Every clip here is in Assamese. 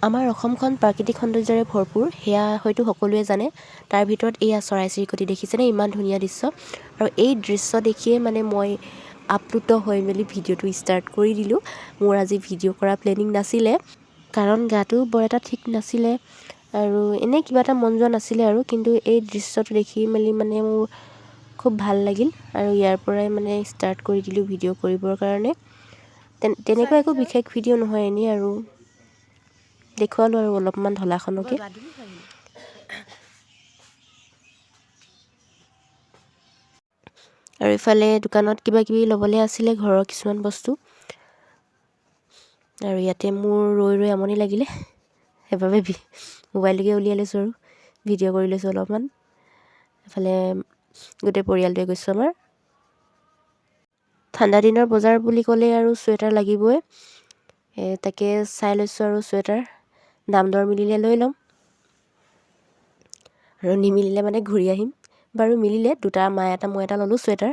আমাৰ অসমখন প্ৰাকৃতিক সৌন্দৰ্যৰে ভৰপূৰ, সেয়া হয়তো সকলোৱে জানে। তাৰ ভিতৰত এয়া চৰাই চিৰিকটি দেখিছেনে, ইমান ধুনীয়া দৃশ্য। আৰু এই দৃশ্য দেখিয়ে মানে মই আপ্লুত হৈ মেলি ভিডিঅ'টো ষ্টাৰ্ট কৰি দিলোঁ। মোৰ আজি ভিডিঅ' কৰা প্লেনিং নাছিলে, কাৰণ গাটো বৰ এটা ঠিক নাছিলে আৰু এনেই কিবা এটা মন যোৱা নাছিলে আৰু। কিন্তু এই দৃশ্যটো দেখি মেলি মানে মোৰ খুব ভাল লাগিল আৰু ইয়াৰ পৰাই মানে ষ্টাৰ্ট কৰি দিলোঁ ভিডিঅ' কৰিবৰ কাৰণে। তেনেকুৱা একো বিশেষ ভিডিঅ' নহয়, এনেই আৰু দেখুৱালোঁ আৰু অলপমান ঢলাখনকে। আৰু ইফালে দোকানত কিবা কিবি ল'বলৈ আছিলে, ঘৰৰ কিছুমান বস্তু। আৰু ইয়াতে মোৰ ৰৈ ৰৈ আমনি লাগিলে, সেইবাবে মোবাইলটোকে উলিয়াই লৈছোঁ আৰু ভিডিঅ' কৰি লৈছোঁ অলপমান। এফালে গোটেই পৰিয়ালটোৱে গৈছোঁ আমাৰ। ঠাণ্ডা দিনৰ বজাৰ বুলি ক'লে আৰু চুৱেটাৰ লাগিবই, তাকে চাই লৈছোঁ আৰু চুৱেটাৰ দাম দৰ মিলিলে লৈ ল'ম আৰু নিমিলিলে মানে ঘূৰি আহিম। বাৰু মিলিলে, দুটা, মায়ে এটা মই এটা ল'লোঁ চুৱেটাৰ।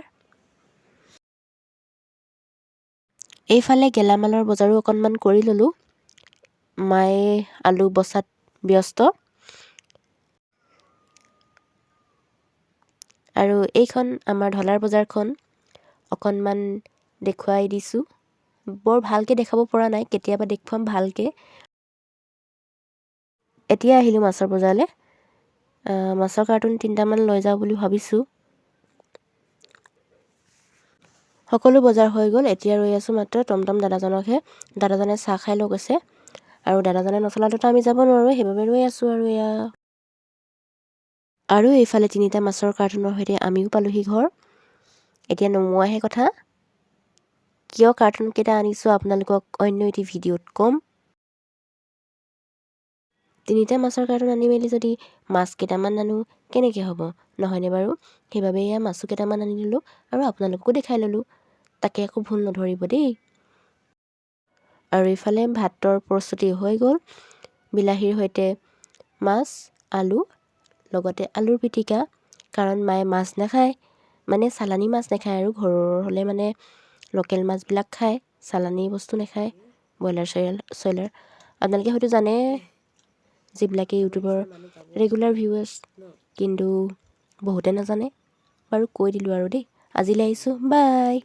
এইফালে গেলামালৰ বজাৰো অকণমান কৰি ল'লোঁ। মায়ে আলু বচাত ব্যস্ত। আৰু এইখন আমাৰ ঢলাৰ বজাৰখন অকণমান দেখুৱাই দিছোঁ। বৰ ভালকৈ দেখাব পৰা নাই, কেতিয়াবা দেখুৱাম ভালকৈ। এতিয়া আহিলোঁ মাছৰ বজাৰলৈ। মাছৰ কাৰ্টুন 3টামান লৈ যাওঁ বুলি ভাবিছোঁ। সকলো বজাৰ হৈ গ'ল, এতিয়া ৰৈ আছোঁ মাত্ৰ টমটম দাদাজনকহে। দাদাজনে চাহ খাই লৈ গৈছে আৰু দাদাজনে নচলালেতো আমি যাব নোৱাৰোঁ, সেইবাবে ৰৈ আছোঁ আৰু এয়া। আৰু এইফালে 3টা মাছৰ কাৰ্টুনৰ সৈতে আমিও পালোহি ঘৰ। এতিয়া নমোৱাহে কথা। কিয় কাৰ্টুনকেইটা আনিছোঁ আপোনালোকক অন্য এটি ভিডিঅ'ত ক'ম। 3টা মাছৰ কাৰ্টুন আনি মেলি যদি মাছ কেইটামান নানো কেনেকৈ হ'ব, নহয়নে বাৰু? সেইবাবে এয়া মাছো কেইটামান আনি ল'লোঁ আৰু আপোনালোককো দেখাই ল'লোঁ। তাকে একো ভুল নধৰিব দেই। আৰু ইফালে ভাতৰ প্ৰস্তুতি হৈ গ'ল। বিলাহীৰ সৈতে মাছ, আলু, লগতে আলুৰ পিটিকা। কাৰণ মায়ে মাছ নাখায়, মানে চালানী মাছ নাখায় আৰু ঘৰৰ হ'লে মানে লোকেল মাছবিলাক খায়, চালানী বস্তু নাখায়, ব্ৰইলাৰ চয়লাৰ। আপোনালোকে হয়তো জানে যিবিলাকে ইউটিউবৰ ৰেগুলাৰ ভিউৱাৰ্ছ, কিন্তু বহুতে নাজানে। বাৰু কৈ দিলোঁ আৰু দেই। আজিলৈ আহিছোঁ, বাই।